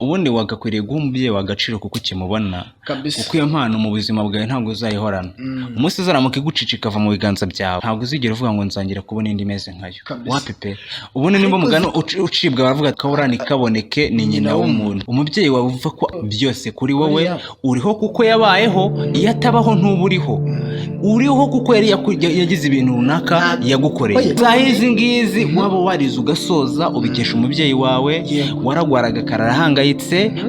Ubundi wagakwiriye guha umubyeyi wawe agaciro kuko ukimubona, Kabisa. kuko iyo mpano mu buzima bwawe ntabwo uzayihorana. Umunsi uzaramuka igucica ikava mu biganza byawe, ntabwo uzigera uvuga ngo nzongera kubona indi imeze nkayo. Kabisa. Wapi pe! Ubundi nimba Ariko umugani ucibwa baravuga ati kaburani kaboneke ni nyina w'umuntu. Umubyeyi wawe uva ko byose kuri wowe, Buriya. uriho kuko yabayeho. Iyo atabaho ntuba uriho. Uriho kuko yari yagize ibintu runaka yagukoreye. Oya. Zaho izi ngizi waba warize ugasoza ubikesha umubyeyi wawe. Waragwaraga akarara ahangayitse,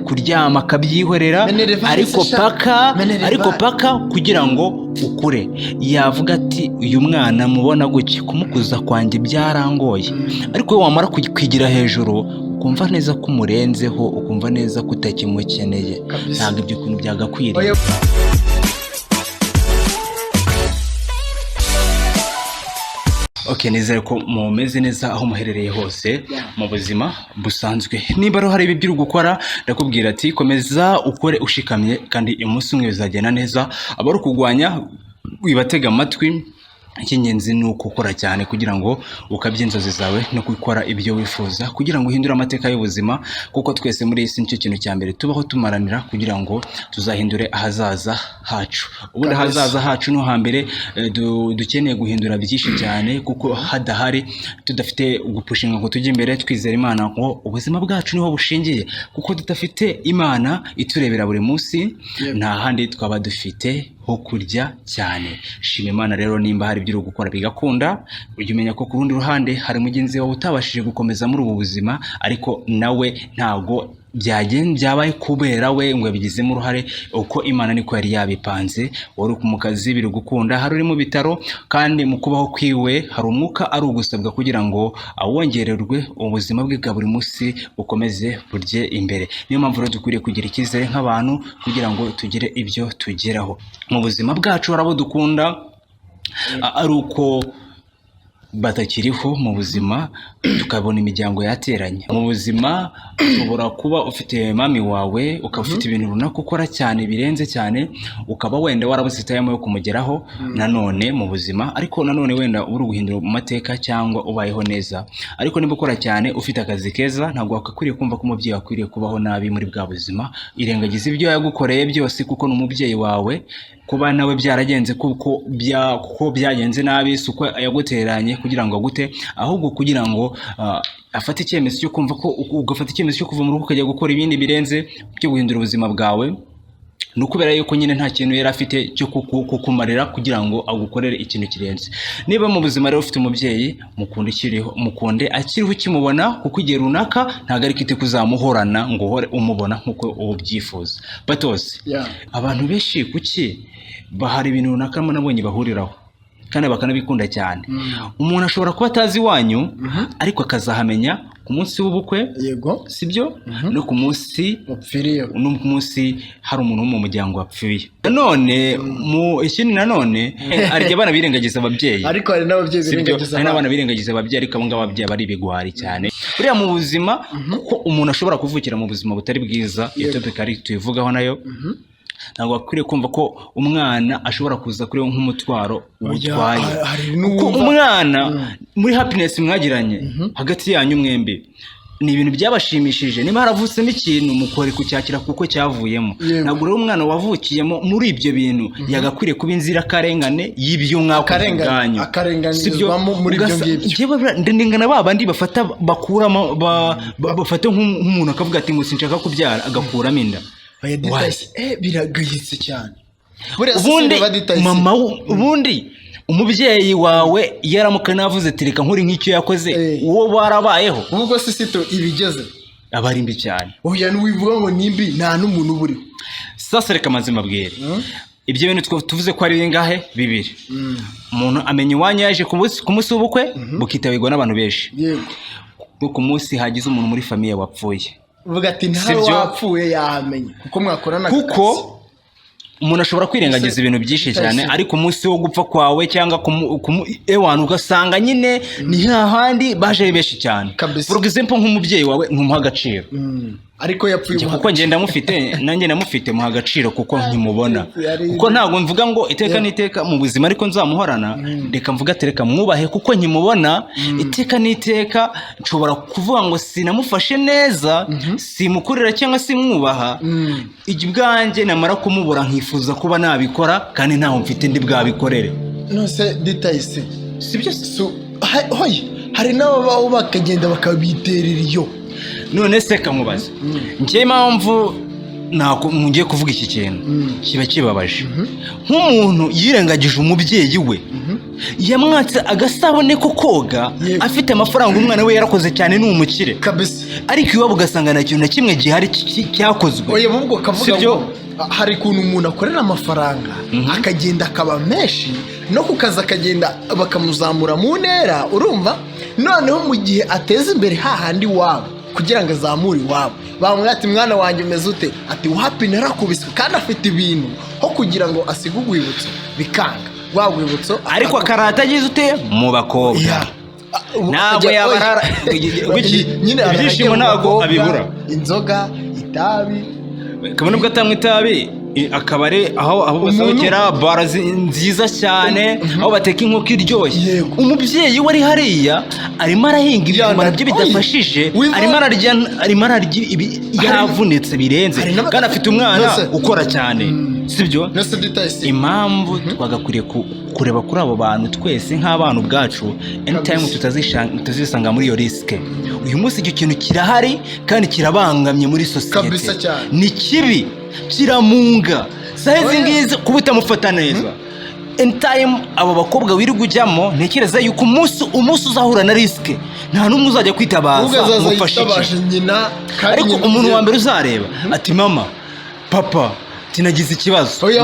kuryama akabyihorera, Minerval ariko se sha. paka, Minerval. ariko paka kugira ngo ukure. Yavuga ati: "Uyu mwana mubona gutya, kumukuza kwanjye byarangoye." Ariko wowe wamara kwigira hejuru, ukumva neza ko umurenzeho, ukumva neza ko utakimukeneye. Kabisa. Ntabwo ibyo bintu byagakwiriye. Oya. Ok, nizere ko mumeze neza aho muherereye hose mu buzima busanzwe. Niba rero hari ibyo uri gukora, ndakubwira ati: "Komeza ukore ushikamye, kandi umunsi umwe bizagenda neza." Abari kurwanya wibatega amatwi. Icy'ingenzi ni ukukora cyane kugira ngo ukabye inzozi zawe no gukora ibyo wifuza kugira ngo uhindure amateka y'ubuzima, kuko twese muri iyi si nicyo kintu cya mbere tubaho tumaranira, kugira ngo tuzahindure ahazaza hacu. Ubundi ahazaza hacu no hambere dukeneye guhindura byinshi cyane, kuko hadahari tudafite gupushinga ngo tujye imbere, twizera Imana ngo ubuzima bwacu niho bushingiye, kuko tudafite Imana iturebera buri munsi, nta handi twaba dufite ho kurya cyane. Shima Imana rero nimba hari ibyo uri gukora bigakunda. Ujye umenya ko ku rundi ruhande hari mugenzi wawe utabashije gukomeza muri ubu buzima, ariko nawe ntabwo byabaye kubera we ngo yabigizemo uruhare, uko Imana niko yari yabipanze. Wari mu kazi biri gukunda, hari uri mu bitaro, kandi mu kubaho kwiwe hari umwuka ari ugusabwa kugira ngo awongererwe, ubuzima bwe bwa buri munsi bukomeze burye imbere. Niyo mpamvu rero dukwiriye kugira icyizere nk'abantu kugira ngo tugire ibyo tugeraho mu buzima bwacu. Hari abo dukunda ari uko batakiriho mu buzima, tukabona imiryango yateranye. Mu buzima ushobora kuba ufite mami wawe, ukaba ufite ibintu runaka ukora cyane birenze cyane, ukaba wenda warabuze time yo kumugeraho nanone mu buzima, ariko nanone wenda uri guhindura mu mateka cyangwa ubayeho neza. Ariko niba ukora cyane, ufite akazi keza, ntabwo wakakwiriye kumva ko umubyeyi akwiriye kubaho nabi muri bwa buzima. Irengagiza ibyo yagukoreye byose, kuko ni umubyeyi wawe. Kuba nawe byaragenze kuko byagenze nabi, si uko yagutereranye kugira ngo agute, ahubwo kugira ngo afate icyemezo cyo kumva ko ugafata icyemezo cyo kuva mu rugo ukajya gukora ibindi birenze byo guhindura ubuzima bwawe, ni ukubera yuko nyine nta kintu yari afite cyo kukumarira kugira ngo agukorere ikintu kirenze. Niba mu buzima rero ufite umubyeyi, mukunde ukiriho, mukunde akiriho ukimubona, kuko igihe runaka ntabwo ari iteka uzamuhorana ngo uhore umubona nk'uko ubyifuza. Batose, abantu benshi kuki bahari ibintu runaka nabonye bahuriraho kandi bakanabikunda cyane? Umuntu ashobora kuba atazi iwanyu, ariko akazahamenya ku munsi w'ubukwe, sibyo? No ku munsi wapfiriyeho. No ku munsi hari umuntu wo mu muryango wapfuye. Nanone mu ikindi nanone, hari igihe abana birengagiza ababyeyi. Ariko hari n'ababyeyi Sibyo? birengagiza Hari abana. n'abana birengagiza ababyeyi, ariko abo ngabo ababyeyi bari ibigwari cyane buriya mu buzima, kuko umuntu ashobora kuvukira mu buzima butari bwiza. Iyo topic ari tuyivugaho nayo. Ntabwo bakwiriye kumva ko umwana ashobora kuza kuri we nk'umutwaro Oya, utwaye, hari kuko n'uwumva- umwana muri happiness mwagiranye hagati yanyu mwembi ni ibintu byabashimishije. Niba haravutsemo ikintu, mukore kucyakira kuko cyavuyemo. Ntabwo rero umwana wavukiyemo muri ibyo bintu yagakwiriye kuba inzirakarengane y'ibyo mwakoze ubwanyu. Akarenganyirizwamo Sibyo? muri ibyo ngibyo. Njyewe ndengana ba bandi bafata bakuramo bafata nk'umuntu akavuga ati ngo sinshaka kubyara, agakuramo inda. Oya, Why? Details, biragayitse cyane buriya. Ubundi Sisire ba details. Mama ubundi umubyeyi wawe yaramuka navuze ati reka nkuri nk'icyo yakoze, uwo barabayeho. Ubwo sisito ibigeze aba ari mbi cyane. Oya, ntiwivuga ngo ni mbi, nta n'umuntu uba uriho. Sasa reka amazima abwire ibyo bintu tuvuze ko ari bingahe? Bibiri. Umuntu amenya iwanyu yaje ku munsi w'ubukwe bukitabirwa n'abantu benshi, no ku munsi hagize umuntu muri famille wapfuye. Uvuga ati ntawe Sibyo? wapfuye yahamenya kuko mwakorana aka Kuko kazi. umuntu ashobora kwirengagiza ibintu byinshi cyane, ariko umunsi wo gupfa kwawe cyangwa ewana ugasanga nyine ni hahandi baje ari benshi cyane. Kabisa. For example, nk'umubyeyi wawe ntumuha agaciro. Ariko yapfuye Njye umuha. Kuko njye ndamufite, nanjye ndamufite, muha agaciro kuko nkimubona, kuko ntabwo mvuga ngo iteka n'iteka mu buzima ariko nzamuhorana. Reka mvuga ati reka mwubahe kuko nkimubona. Iteka n'iteka nshobora kuvuga ngo sinamufashe neza, simukorera cyangwa simwubaha. Ibwanjye namara kumubura nkifuza kuba nabikora kandi ntaho mfite ndi bwabikorere. Nose ditayisi Si byo se? Hoye, hari n'ababaho bakagenda bakabiterera iyo. None se kamubaza, njye impamvu ngiye kuvuga iki kintu kiba kibabaje, nk'umuntu yirengagije umubyeyi we, yamwatse agasabune ko koga, afite amafaranga, umwana we yarakoze cyane, ni umukire, ariko iwabo ugasanga nta kintu na kimwe gihari cyakozwe. Oya, ahubwo kavuga Sibyo? ngo hari ukuntu umuntu akorera amafaranga akagenda akaba menshi, no ku kazi akagenda bakamuzamura mu ntera, urumva? Noneho mu gihe ateza imbere hahandi iwabo kugira ngo azamure iwabo, bamubwira ati: "Mwana wanjye, umeze ute?" Ati: "Wapi, narakubiswe." Kandi afite ibintu, ho kugira ngo asige urwibutso bikanga, rwa rwibutso. Ariko akarata agize ute mu bakobwa? Yeah. Ntabwo Akajya- yabarara. Oya. Nyine arara Ibyishimo agiye mu ntabwo bakobwa, abibura. Inzoga, itabi. Kabone ubwo atanywa itabi, akabari aho basohokera, bara nziza cyane, aho bateka inkoko iryoshye. Umubyeyi we ari hariya arimo arahinga ibijumba, nabyo bidafashije. Arimo ararya yavunitse birenze, Hari kandi afite umwana Mbese- ukora cyane, sibyo? Mbese ditayisi. Impamvu twagakwiriye kureba kuri abo bantu twese nk'abana ubwacu, anytime tutazisanga muri iyo risk. Uyu munsi icyo kintu kirahari kandi kirabangamye muri sosiyete. Kabisa cyane. Ni kibi, kiramunga saha izi Oya. ngizi kuba utamufata neza. Anytime abo bakobwa wirirwa ujyamo, ntekereza yuko umunsi uzahura na risk nta n'umwe uzajya kwitabaza Ubwo azaza ngo ufashe iki. yitabaje nyina kandi Ariko nyina umuntu wa mbere uzareba ati: "Mama, papa, tinagize ikibazo." Oya.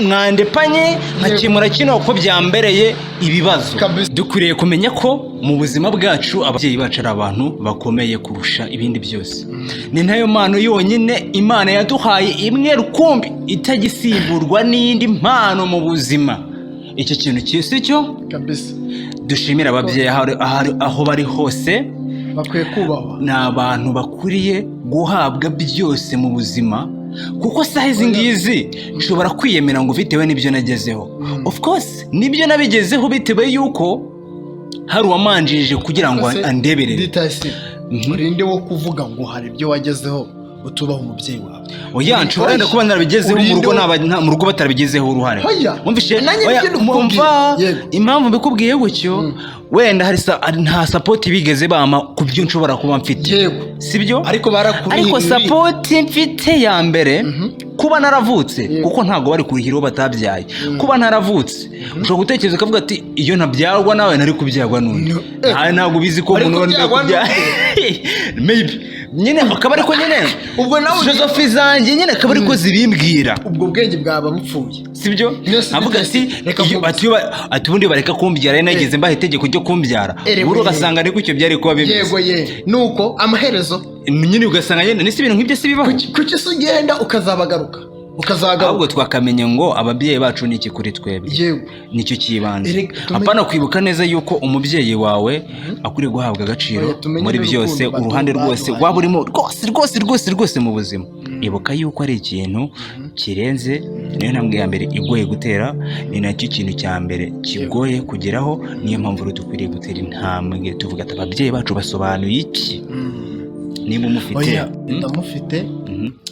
Mwandepanye nkakemura kino ko byambereye ibibazo. Kabisa. Dukwiriye kumenya ko mu buzima bwacu ababyeyi bacu ari abantu bakomeye kurusha ibindi byose. Ni nayo mpano yonyine Imana yaduhaye, imwe rukumbi itagisimburwa n'indi mpano mu buzima. Icyo kintu si cyo? Kabisa. Dushimire ababyeyi aho bari hose. Bakwiye kubahwa. Ni abantu bakwiriye guhabwa byose mu buzima, kuko saha izi ngizi nshobora kwiyemera ngo bitewe n'ibyo nagezeho, of course nibyo nabigezeho bitewe yuko hari uwamanjirije kugira ngo Ese, andeberere. Ditayisi, urinde wo kuvuga ngo hari ibyo wagezeho utubaha umubyeyi wawe? Oya, nshobora wenda kuba narabigezeho mu rugo, mu rugo batarabigezeho uruhare. Oya. Wumvishe? Nanjye Oya, nibyo ndikukubwira. umva. Yego. Impamvu mbikubwiye gutyo, wenda hari nta support bigeze bampa ku byo nshobora kuba mfite. Sibyo? Ariko barakurihiriye. Ariko support mfite ya mbere, kuba naravutse, kuko ntabwo bari kurihira uwo batabyaye. Kuba ntaravutse, ushobora gutekereza ukavuga ati: "Iyo ntabyarwa nawe nari kubyarwa n'undi." No. Ntabwo ubizi ko Wari umuntu wari kubyarwa kubyara maybe nyine akaba ariko nyine Ubwo nawe filozofi zanjye nyine akaba ariko zibimbwira. Ubwo bwenge bwaba bupfuye. Sibyo? Nese Avuga ati reka iyo- mvuge. ati ubundi bareka kumbyara, ari nageze mbaha itegeko ryo kumbyara, Erewe. buri ugasanga ni gutyo byari kuba bimeze. Yego ye, nuko amaherezo Nyine ugasanga nyine nese ibintu nk'ibyo si bibaho? Kuki se ugenda ukazabagaruka, ukazagaruka? Ahubwo twakamenya ngo ababyeyi bacu ni iki kuri twebwe. Nicyo cy'ibanze. Erega tumenye- Apana kwibuka neza yuko umubyeyi wawe akwiriye guhabwa agaciro Oya, tumenye muri n'urukundo byose, uruhande rwose baduhaye. waba urimo rwose rwose rwose rwose mu buzima. Ibuka yuko ari ikintu kirenze, niyo ntambwe ya mbere igoye gutera, ni nacyo kintu cya mbere kigoye kugeraho. Niyo mpamvu rero dukwiriye gutera intambwe tuvuga ati: "Ababyeyi bacu basobanuye iki?" Niba umufite. Oya, ndamufite.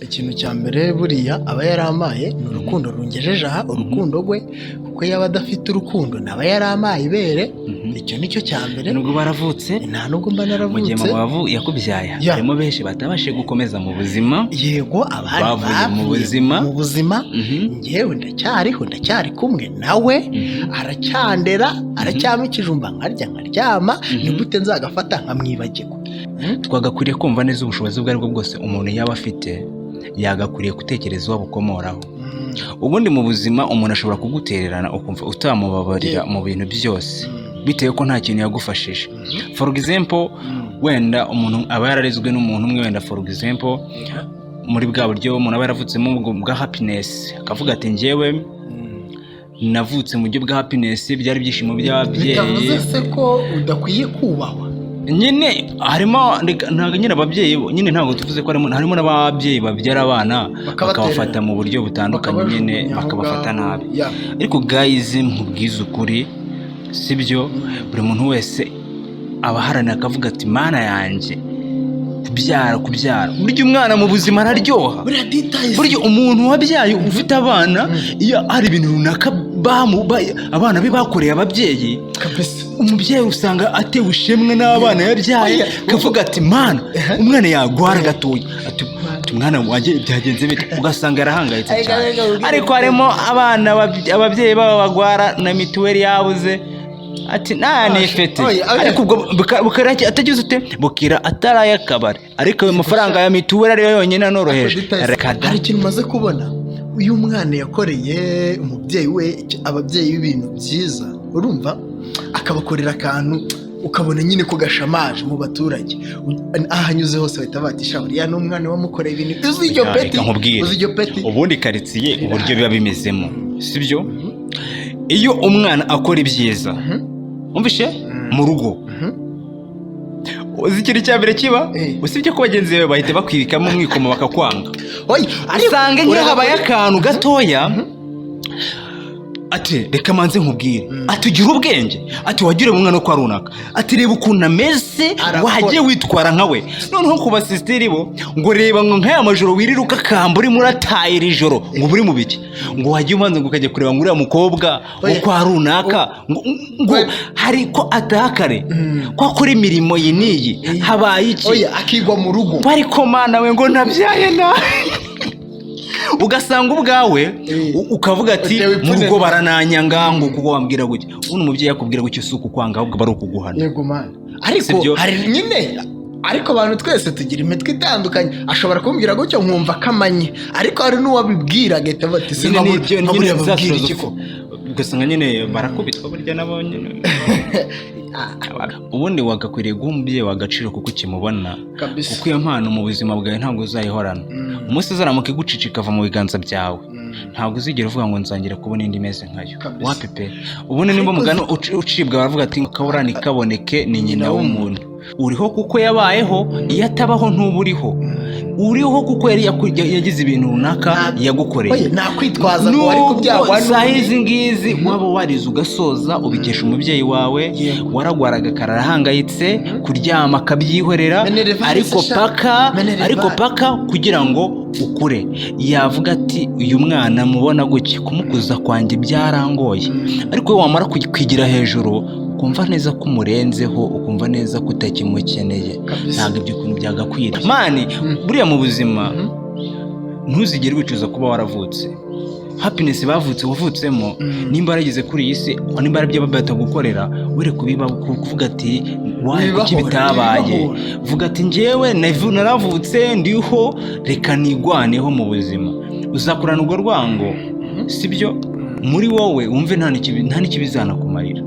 Ikintu cya mbere buriya aba yarampaye ni urukundo rungejeje aha, urukundo rwe, kuko yaba adafite urukundo ntaba yarampaye ibere. Icyo ni cyo cya mbere. Nubwo baravutse, Nta nubwo mba mu gihe naravutse. mama yakubyaye, harimo benshi batabashije gukomeza mu buzima. Yego, abandi Bavuye mu bavuye buzima. mu buzima. Njyewe ndacyariho, ndacyari kumwe nawe, aracyandera, aracyampa ikijumba nkarya nkaryama. Ni gute nzagafata nkamwibagirwa? Twagakwiriye kumva neza ubushobozi ubwo aribwo bwose umuntu yaba afite, yagakwiriye gutekereza uwo bukomoraho. Ubundi mu buzima umuntu ashobora kugutererana ukumva utamubabarira mu bintu byose, bitewe ko nta kintu yagufashije. For example, wenda umuntu aba yararezwe n'umuntu umwe, wenda for example muri bwa buryo umuntu aba yaravutsemo ubwo bwa happiness, akavuga ati: "Njyewe navutse mu buryo bwa happiness, byari ibyishimo by'ababyeyi." Bitavuze se ko udakwiye kubahwa? Nyine harimo, ntabwo nyine ababyeyi nyine, ntabwo tuvuze ko harimo n'ababyeyi babyara abana Bakabaterera. bakabafata mu buryo butandukanye nyine, Bakabajugunya aho bakabafata ngaho. nabi. Ariko guys, nkubwize ukuri, sibyo, buri muntu wese aba aharanira akavuga ati: "Mana yanjye, kubyara, kubyara, burya umwana mu buzima araryoha." Buriya details. Burya umuntu wabyaye, ufite abana, iyo hari ibintu runaka abana be bakoreye ababyeyi, umubyeyi usanga atewe ishimwe n'abana yabyaye, akavuga ati: "Mana, umwana yagwara gatoya," ati: "Umwana wanjye byagenze bite?" Ugasanga yarahangayitse Ariko cyane. ariko Ariko harimo abana ababyeyi babo bagwara na mituweli yabuze, ati: "Nta nifite." Oya, oya. Ariko ubwo bukara atagize ute, bukira ataraye akabari, ariko ayo mafaranga ya mituweli ariyo yonyine anoroheje. Details. Reka da. Hari ikintu umaze kubona: uyu mwana yakoreye umubyeyi we, ababyeyi b'ibintu byiza, urumva, akabakorera akantu ukabona nyine ko gashamaje mu baturage, aho anyuze hose bahita bati: "Sha, uriya ni umwana wamukoreye ibintu." Uzi iryo Reka, peti? reka nkubwire. Uzi iryo peti? Ubundi karitsiye uburyo biba bimezemo, sibyo, iyo umwana akora ibyiza, umvishe, mu rugo, uzi ikintu cya mbere kiba? Usibye ko bagenzi bawe bahita bakwibikamo umwikomo bakakwanga, Oya, ariko usanga nk'iyo habaye akantu gatoya, ati: "Reka manze nkubwire," ati: "Ugira ubwenge," ati: "Wagire umwana wo kwa runaka," ati: "Reba ukuntu ameze." Arakora. "Wagiye witwara nka we." Noneho ku basisitiri bo ngo: "Reba," ngo: "nk'aya majoro wirira ukakamba urimo urataye iri joro, ngo uri mu biki?" Ngo: "Wagiye ubanza ngo ukajya kureba ngo uriya mukobwa wo Oya. kwa runaka, ngo Oya. hari ko ataha kare, ko akora imirimo iyi n'iyi, habaye iki?" Oya, akigwa mu rugo. Ariko Mana we, ngo nabyaye nawe, ugasanga ubwawe ukavuga ati: Utewe "Mu ipfunwe. rugo barananyanga," ngo kuko wambwira gutya. Ubundi umubyeyi yakubwira gutyo si ukukwanga, ahubwo aba ari ukuguhana. Yego man, ariko Sibyo? hari nyine, ariko abantu twese tugira imitwe itandukanye. Ashobora kumbwira gutyo nkumva akamanye, ariko hari n'uwabibwira agahita avuga ati: Nyine "Sinabura nibyo nyine nkaburiya za babwira iki filozofi. ko?" Ugasanga nyine barakubitwa burya nabo nyine. Ubundi wagakwiriye guha umubyeyi wawe agaciro kuko ukimubona, kuko iyo mpano mu buzima bwawe ntabwo uzayihorana. Umunsi uzaramuka igucica ikava mu biganza byawe, ntabwo uzigera uvuga ngo nzongera kubona indi imeze nkayo. Wapi pe. Ubundi nimba Ariko umugani ucibwa, baravuga ati: "Kabura ntikaboneke ni nyina w'umuntu." Uriho kuko yabayeho, iyo atabaho ntuba uriho. Uriho kuko yari yagize ibintu runaka yagukoreye. Oya, nakwitwaza ngo wari kubyagwa Nubwo saha n'undi. izi ngizi waba warize ugasoza, ubikesha umubyeyi wawe. Waragwaraga akarara ahangayitse, kuryama akabyihorera, Minerval ariko se sha. paka, Minerval. ariko paka kugira ngo ukure, yavuga ati: "Uyu mwana mubona gutya, kumukuza kwanjye byarangoye." Ariko wowe wamara kwigira hejuru, ukumva neza ko umurenzeho, ukumva neza ko utakimukeneye. Ntabwo ibyo bintu byagakwira man. Buriya mu buzima ntuzigere wicuza kuba waravutse. Happiness bavutse wavutsemo, nimba warageze kuri iyi si, nimba aribyo batagukorera, were kubiba kuvuga ati: "Why, kuki Ibibahora, bitabaye?" ibibahora. Vuga ati: "Njyewe naravutse ndiho, reka nigwaneho mu buzima." Uzakurana urwo rwango, sibyo, muri wowe, wumve nta n'ikibizanakumarira.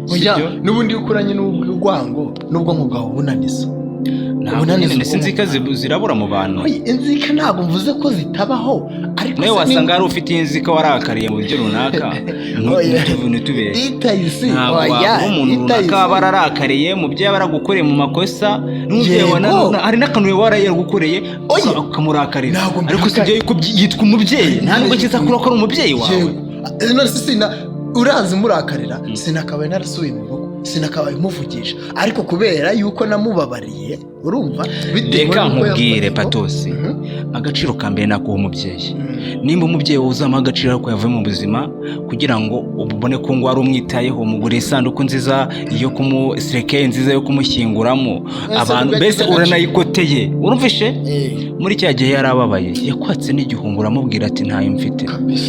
Oya, Sibyo? n'ubundi iyo ukuranye n'urwango n'ubwonko bwawe bunaniza. Ntabwo Ubunaniza nyine ubwonko. inzika zirabura mu bantu. Oya, inzika ntabwo mvuze ko zitabaho, ariko Nawe se wasanga hari ufite inzika warakariye mu buryo runaka. Oya. Ntitubeshye. Details, Ntabwo oya, wabura umuntu details. runaka waba ararakariye mu byo yaba yaragukoreye mu makosa n'umubyeyi Yego. wawe, hari n'akantu waba yaragukoreye Oya. ukamurakarira. Ntabwo Ariko si ibyo yuko yitwa umubyeyi, nta nubwo kizakura ko ari umubyeyi wawe. Yego. None se sina urazi murakarira, sinakabaye narasubiye mu rugo, sinakabaye muvugisha, ariko kubera yuko namubabariye, urumva, bitewe Reka n'uko nkubwire, yamfatiyeho. Patosi, agaciro ka mbere nakuha umubyeyi. Nimba umubyeyi wawe uzamuha agaciro ariko yavuye mu buzima, kugira ngo ubone ko ngo wari umwitayeho, umuguriye isanduku nziza yo kumu cercueil nziza yo kumushyinguramo, Ese abantu nibwo mbese yagize agaciro. uranayikoteye, urumvishe? Muri cya gihe yarababaye, yakwatse n'igihumbi, uramubwira ati: "Ntayo mfite."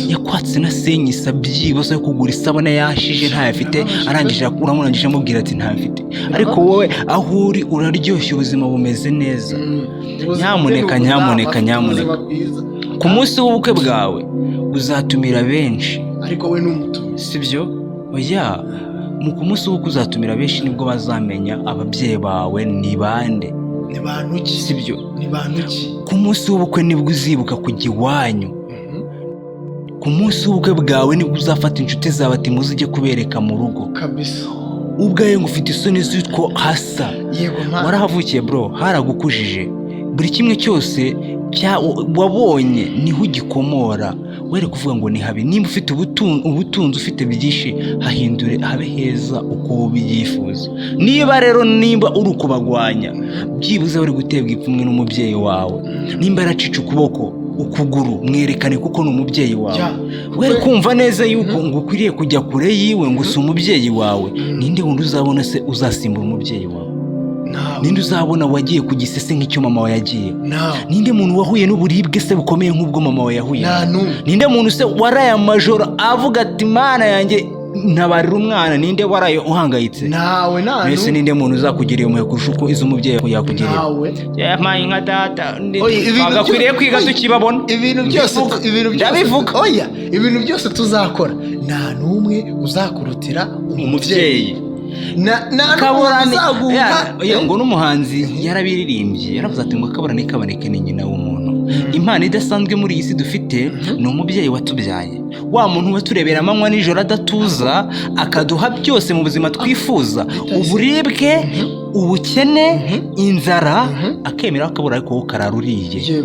Yakwatse na senyisa byibuze yo kugura isabune yashije, ntayo afite, arangije uramurangije amubwira ati: "Ntayo mfite." Ariko wowe aho uri uraryoshye, ubuzima bumeze neza. Ubuzima Nyamuneka, bwe ni nyamuneka, ubuzima, nyamuneka. ubuzima bwiza. Ku munsi w'ubukwe bwawe uzatumira benshi, Ariko we ni umutumizi. Sibyo? Oya, mu ku munsi w'ubukwe uzatumira benshi, nibwo bazamenya ababyeyi bawe ni bande. Ni bantu ki? Sibyo? Ni bantu ki? Ku munsi w'ubukwe nibwo uzibuka kujya iwanyu. Ku munsi w'ubukwe bwawe nibwo uzafata inshuti zawe ati: "Muze ujye kubereka mu rugo." Ubwawe ngo ufite isoni z'uko hasa. Yego man. Warahavukiye bro, haragukujije. Buri kimwe cyose wabonye niho ugikomora. Were kuvuga ngo ni habi. Nimba ufite ubutunzi, ufite byinshi, hahindure habe heza uko ubyifuza. Niba rero nimba uri ukubagwanya, byibuze uri guterwa ipfunwe n'umubyeyi wawe. Nimba yaracica ukuboko, ukuguru, mwerekane kuko ni umubyeyi wawe. Were kumva neza yuko ngo ukwiriye kujya kure yiwe, ngo si umubyeyi wawe. Ninde wundi uzabona se uzasimbura umubyeyi wawe? Ntawe. Ninde uzabona wagiye ku gisese nk'icyo mama wawe yagiye? Ntawe. Ninde muntu wahuye n'uburibwe se bukomeye nk'ubwo mama wawe yahuye? Nta n'umwe. Ninde muntu se waraye amajoro avuga ati: "Mana yanjye, ntabarira umwana"? Ninde waraye uhangayitse? Ntawe, nta Mbese n'umwe. ninde muntu uzakugirira impuhwe kurusha uko iz'umubyeyi yakugirira? Ntawe. Yampaye inka data. Oya, ibintu Twagakwiriye kwiga oya, tukibabona. Ibintu byose Ndabivuga. Ibintu byose Ndabivuga. Oya, ibintu byose tuzakora, nta n'umwe uzakurutira umubyeyi. Umubyeyi. Na n'umwe Kaburane uzaguha. Ya, ngo n'umuhanzi yarabiririmbye, yaravuze ati ngo kaburane kaboneke ni nyina w'umuntu. Impano idasanzwe muri iyi si dufite ni umubyeyi watubyaye, wa muntu waturebera amanywa nijoro adatuza, akaduha byose mu buzima twifuza, uburibwe, ubukene, inzara, akemera akabura, ariko wowe ukarara uriye,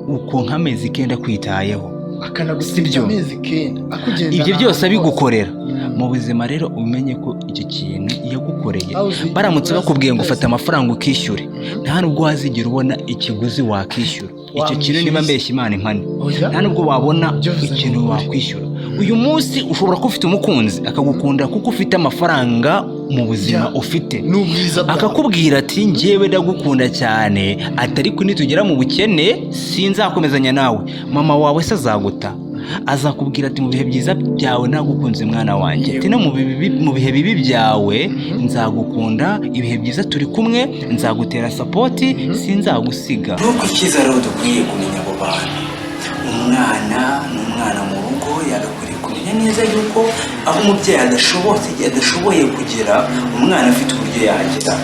ukonka amezi 9 kwitayeho. Akanagusibya Sibyo? amezi 9 akugenda Ibyo byose ahantu hose. abigukorera mu buzima. Rero umenye ko icyo kintu yagukoreye, Aho uzi- baramutse bakubwiye ngo urazi- fata amafaranga ukishyure, nta nubwo wazigera ubona ikiguzi wakishyura icyo kintu. Niba Wamwishyura. mbeshya, Imana impane. Oya. Nta nubwo wabona Ibyo uvuze ikintu ni ukuri. wakwishyura. Uyu munsi ushobora kuba ufite umukunzi akagukunda kuko ufite amafaranga mu buzima ufite, n'ubwiza bwawe. akakubwira ati: "Njyewe ndagukunda cyane," ati, "ariko nitugera mu bukene sinzakomezanya nawe." Mama wawe se azaguta? Azakubwira ati: "Mu bihe byiza byawe nagukunze mwana wanjye," ati, "no mu bihe bibi byawe nzagukunda. Ibihe byiza turi kumwe, nzagutera support, sinzagusiga." Nuko icyiza rero dukwiye kumenya abo bantu. Umwana ni umwana mu rugo, yagakwiriye kumenya neza yuko aho umubyeyi adashoboye kugera, umwana afite uburyo yagera.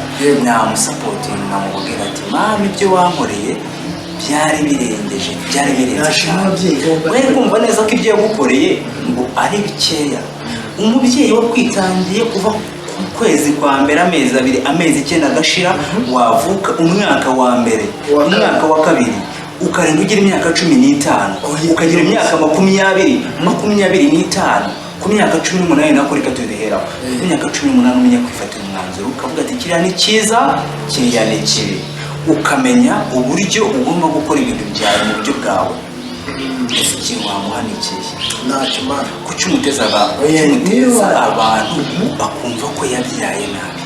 Namusupportinga, nkamubwira ati: "Mama, ibyo wankoreye byari birengeje, byari birenze Nashima cyane." ababyeyi bombi. We kumva neza ko ibyo yagukoreye ngo ari bikeya. Umubyeyi wakwitangiye kuva ku kwezi kwa mbere, amezi 2, amezi 9 agashira, wavuka, umwaka wa mbere, Uwa kabiri. umwaka wa kabiri, ukarinda ugira imyaka 15, Oya. ukagira imyaka 20, 25, ku myaka 18 nako reka tubiheraho, ku myaka 18 umenya kwifatira umwanzuro, ukavuga ati: "Kiriya ni cyiza, kiriya ni kibi," ukamenya uburyo ugomba gukora ibintu byawe mu buryo bwawe. Ese ikintu wamuha ni ikihe? Ntacyo mana. Kuki umuteza Oya, kuki umuteza niba- abantu bakumva ko yabyaye nabi?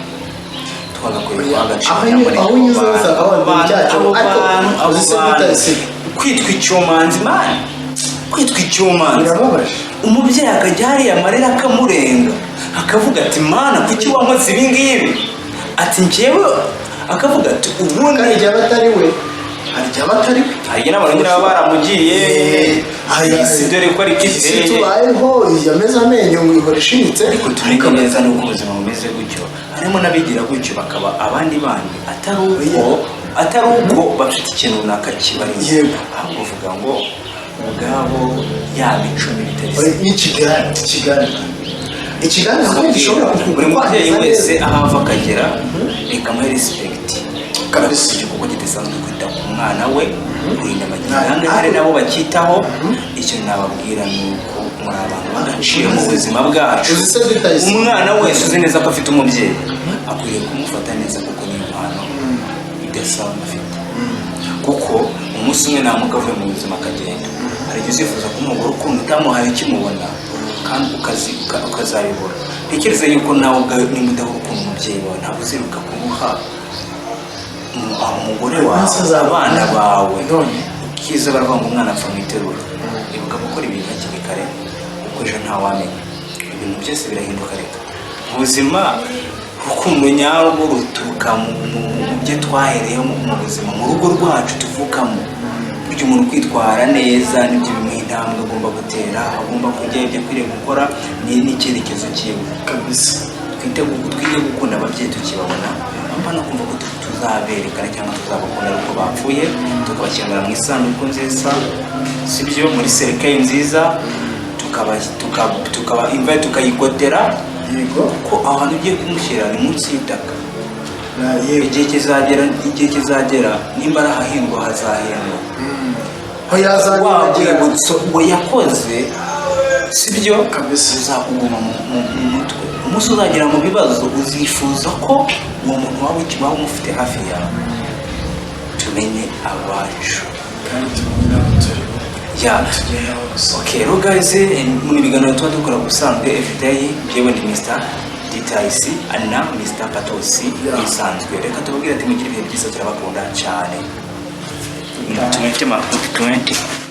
Twagakwiye guha agaciro Aho unyuze hose abo hakaba bantu, icyaha. abo Ariko bantu, abo uzi se bantu. gute? Kwitwa icyomanzi man, kwitwa icyomanzi. Birababaje. Umubyeyi akajya hariya amarira akamurenga, akavuga ati: "Mana, kuki wankoze ibi ngibi?" Ati njyewe, akavuga ati ubundi Kandi igihe aba atari we, hari igihe aba atari we. Hari igihe n'abantu nyine baba baramugiye. Aya- Isi dore ko ariko Isi iteye. tubayeho yameze amenyo ngo ihora ishinyitse. Ariko tumenye neza nuko ubuzima bumeze gutyo, harimo n'abigira gutyo bakaba abandi bandi, atari uko bafite ikintu runaka kibarimo, ahubwo uvuga ngo ubwabo ya mico mibi itari Oya, ni ikigare, ikigare, ikigare ntabwo gishobora Buri mubyeyi kukwangiza wese neza. aho ava akagera, reka amuhe respect Kabisa. Kuko kidasanzwe kwita ku mwana we, kurinda Nta- amafaranga. Hari nabo bacyitaho. Icyo nababwira ni uko muri abantu b'agaciro mu buzima bwacu. Uzi se dutayise? Umwana wese uzi neza ko afite umubyeyi akwiriye kumufata neza, kuko ni impano idasanzwe afite. Kuko umunsi umwe namuka avuye mu buzima akagenda, hari igihe uzifuza ko umugore ukunda utamuhaye ukimubona, kandi ukazabibura. Tekereza yuko nawe ubwawe nimba udahora ukunda umubyeyi wawe, ntabwo uziruka kumuha umugore wawe, abana bawe. None. Ukiza baravuga ngo umwana apfa mu iterura. Ibuka gukora ibintu hakiri kare, kuko ejo ntawamenya, ibintu byose birahinduka. Reka mu buzima, urukundo nyarwo ruturuka mu byo twahereyeho mu buzima, mu rugo rwacu tuvukamo. Burya umuntu kwitwara neza nibyo bimuha intambwe agomba gutera, aho agomba kujya, ibyo akwiriye gukora n'icyerekezo cyiwe. Twige gukunda ababyeyi tukibabona, apana kumva ko tuzaberekana cyangwa tuzabakunda ari uko bapfuye, tukabashyingura mu isanduku nziza, sibyo, muri cercueil nziza, tukaba imva tukayikotera. Kuko aho hantu ugiye kumushyira ni munsi y'itaka. Yego. Igihe kizagera, nimba ari ahahingwa hazahingwa. Aho Wa yazagera. rwibutso we yakoze, sibyo? Kabisa. Uzakuguma mu mutwe. Umunsi uzagera mu bibazo, uzifuza ko uwo muntu waba umufite hafi yawe. Tumenye abacu. Kandi tumenye n'aho turi. Tugenda hose. Okay, rero guys, mu ibiganiro tuba dukora ubusanzwe everyday, njyewe ndi Mr. Details na Mr. Patosi. Isanzwe reka tubabwire ati mugire ibihe byiza, turabakunda cyane. 20 20.